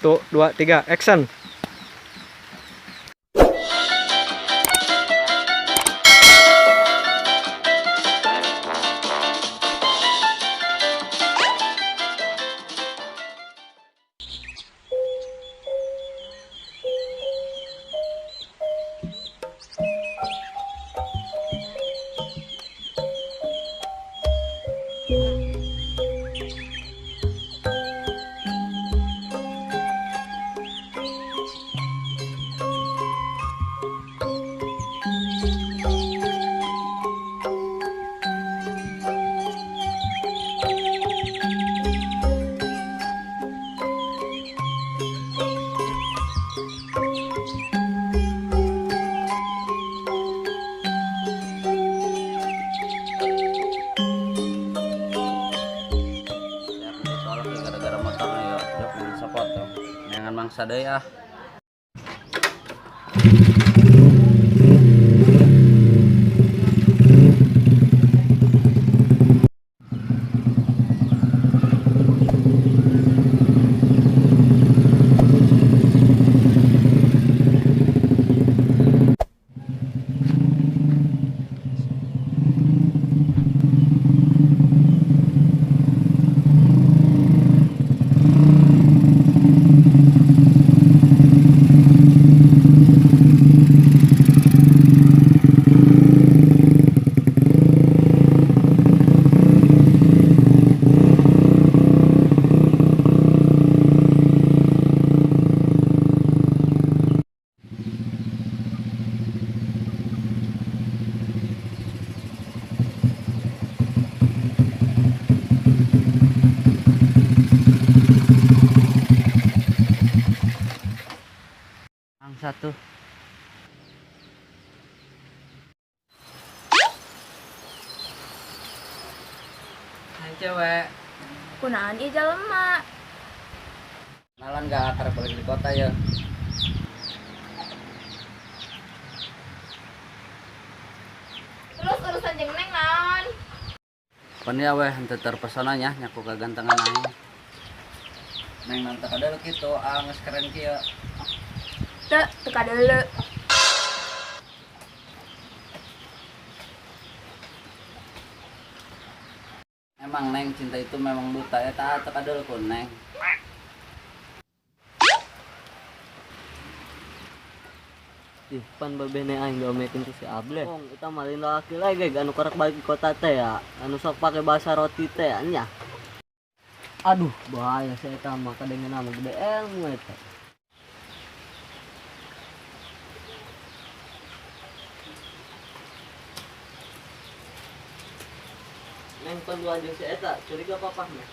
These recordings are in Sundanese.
1, 2, 3, action. Gara-gara motornya ya, jok mangsa potong. Jangan mangsa deui ah. Mangsa tuh. Hai cewek, Kunaon ieu jelema? kenalan gak akrab balik di kota ya? Terus urusan jeung Neng naon? Pan ya weh, henteu terpesona nya nyaku kagantengan aing. Neng nanti kada kitu, ah geus keren kieu. Teu, teu kadeuleu. Emang Neng cinta itu memang buta ya, tak teu kadeuleu ku Neng. Ih, pan babene aing diomekeun ku si Able. Ong, eta mah lain lalaki lagi anu karek balik di kota teh ya. Anu sok pake bahasa roti teh nya. Aduh, bahaya si eta mah kadengeuna mah gede ilmu eta. Neng pan dua jeung si eta, curiga papahna.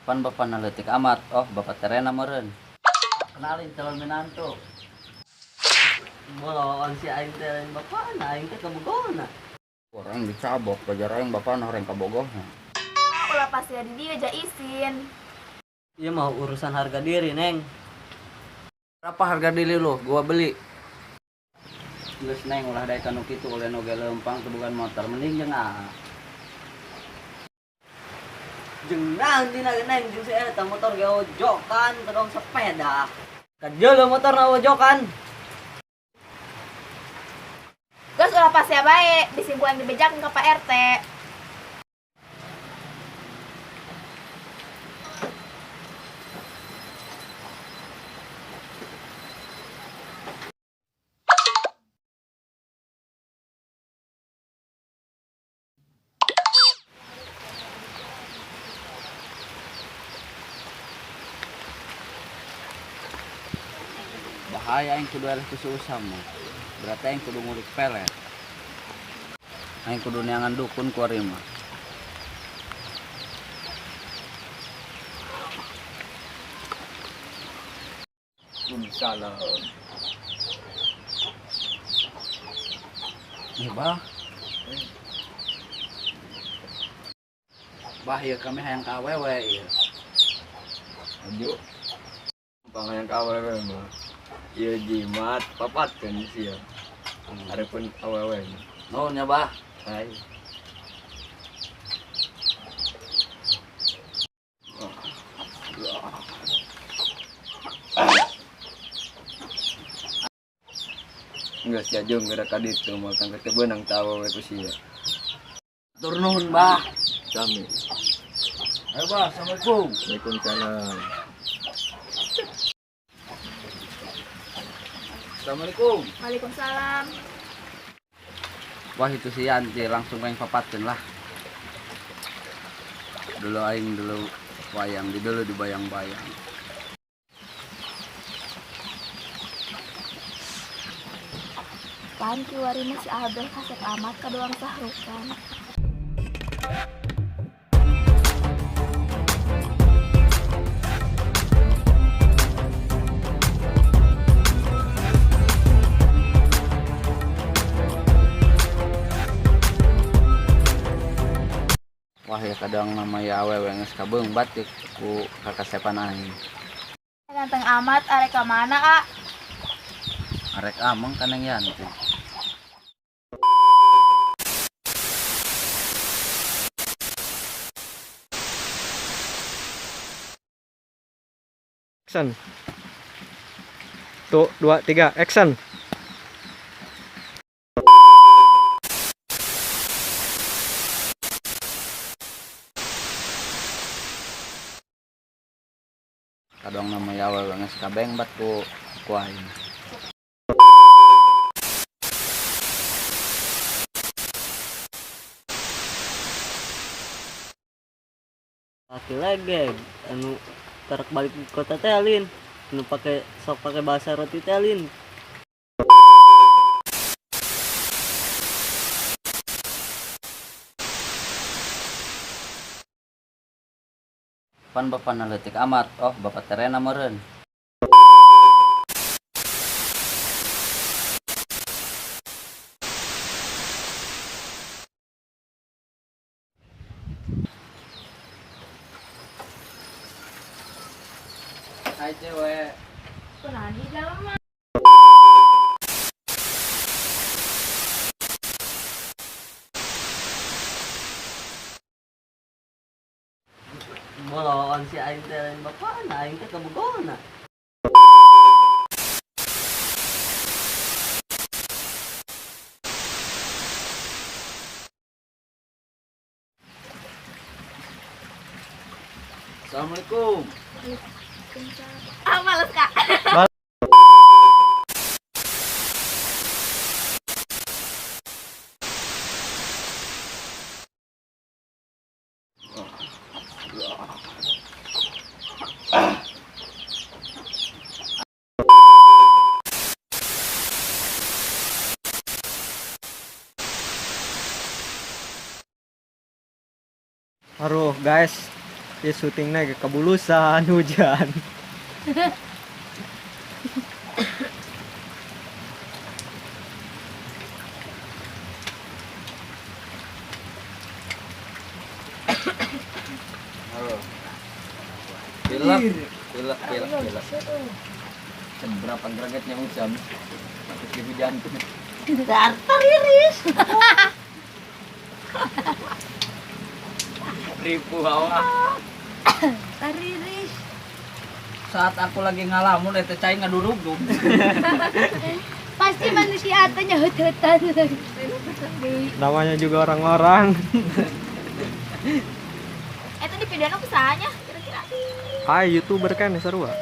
Pan bapana leutik amat, oh bapak terena meureun. Kenalin calon menantu. Boloan si aing teh lain bapana, aing teh kabogona. Orang dicabok, pajar aing bapana orang kabogohna. Ulah pasti di dieu ja isin. Ieu mah urusan harga diri, Neng. Berapa harga diri lu? Gua beli. Geus Neng ulah daek anu kitu uleh nu ge leumpang teu boga motor mending jeung ah. Jeung naon dina ge Neng jeung si eta motor ge ojokan tedong sepeda. Kajeuleuh motorna ojokan. Geus ulah pasea bae, disimpulan dibejakeun ka Pak RT. Bahaya aing kudu eleh ku si Usam mah. Berarti aing kudu ngulik pelet. Aing kudu neangan dukun ku ari mah. Waalaikumsalam. Ih, Bah. Bah, ieu kami hayang ka awewe ieu. Aju. Pang hayang ka awewe mah. Ieu jimat papatkeun sia. Hareupeun awewe mah. Nuhun nya, Bah. Hai. Geura sia jeung geura ka ditu moal tangke teu beunang ta awewe ku sia. Tur nuhun, Bah. Sami. Ayo, Bah. Assalamualaikum. Waalaikumsalam. Assalamualaikum. Waalaikumsalam. Wah, itu si Yanti langsung aing papatkeun lah. Dulu aing dulu wayang di dulu dibayang-bayang. Pan kiwari mah si Abel kasep amat ka doang sahrukan. Wah ya kadang nama ya awewe geus kabeungbat ya ku kakasepan aing. Ganteng amat arek ka mana, A? Arek ameng ka Neng Yanti. Action. 1, 2, 3, action. Kadang nama ya awewe geus kabengbat ku aing. Laki lagi anu tarak balik ke kota teh alin. Anu pake sok pake bahasa roti teh alin. Pan bapak leutik amat, oh bapak terena meureun. Hai cewek. Kunaon di dalam mah? Boloan si aing teh lain bapana, aing teh kabogona. Assalamualaikum. Ah, males, Kak. Aduh guys, ya syutingnya ke kebulusan hujan. Halo. Pilek, pilek, pilek, pilek. Seberapa gregetnya Usam. Takut dihujan. Teriris. Ribu awak. Teriris. Saat aku lagi ngalamun eta cai ngadurugdug. Pasti manusia atanya hut-hutan. Namanya juga orang-orang. Itu di pidana usahanya kira-kira. Hai YouTuber kan seru ah. Oh.